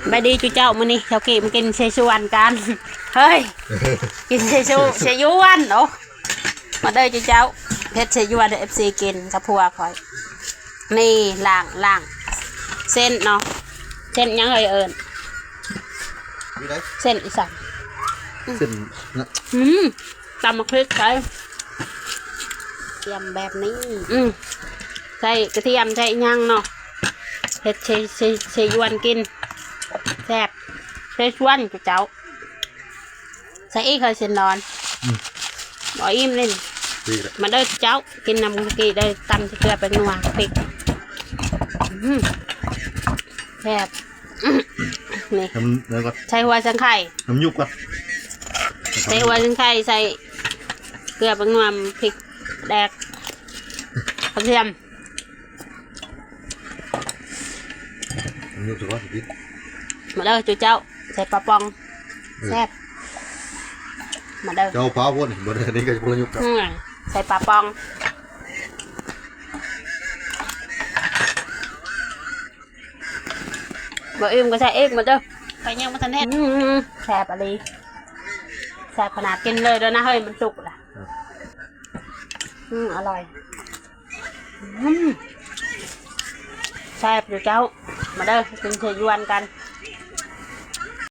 ບາຍດີຈຸເຈົ້າ ມື້ນີ້ເຈົ້າກີ້ມາກິນເຊຊວນກັນ ເຮີ້ຍ ກິນເຊຊູ ເຊຍວນ ໂອ້ ມາເດີຈຸເຈົ້າ ເຮັດເຊຍວນໃຫ້ເອັຟຊີກິນກັບຜົວຂ້ອຍ. ນີ້ ລ້າງ ລ້າງເສັ້ນເນາະ ເສັ້ນຫຍັງເອີຍເອີ້ນ ນີ້ໄດ໋ ເສັ້ນອີ່ສັງ ເສັ້ນນະ ອືມ ຕຳໝາກພິກໃສ່ ຕຽມແບບນີ້ ອືມ ໃສ່ກະທຽມ ໃສ່ຫຍັງເນາະ ເຮັດເຊ ເຊ ເຊຍວນກິນ ແຊບ ເຊຊວນເຈົ້າ ໃສ່ອີກເຮີ້ຍ ເສັ້ນດອນ ອືມ ບໍ່ອີ່ມເລີຍ ມາເດີເຈົ້າ ກິນນຳກັນກີ້ເດີ ຕຳໃສ່ເກືອແປ້ງນົວ ພິກ ອືມ ແຊບ ນີ້ ໃສ່ຫົວສັງໄຄ ໃສ່ຫົວສັງໄຄ ໃສ່ເກືອແປ້ງນົວ ພິກແດກ ກະທຽມ ມາເດີຈຸເຈົ້າ ໃສ່ປາປ່ອງ ແຊບ ມາເດີ ເຈົ້າປາພຸ້ນ ບໍ່ໄດ້ ອັນນີ້ກໍບໍ່ໄດ້ຍົກ ອືມ ໃສ່ປາປ່ອງ ບໍ່ອີ່ມກໍໃສ່ອີກ ມາເດີ ຂ້ອຍຍັງບໍ່ທັນເຮັດ ອືມ ແຊບອີ່ຫຼີ ແຊບຂະໜາດ ກິນເລີຍເດີນະເຮີ້ຍ ມັນສຸກລະ ອືມ ອະລ່ອຍ ອືມ ແຊບຢູ່ເຈົ້າ ມາເດີ ກິນເຊຍວນກັນ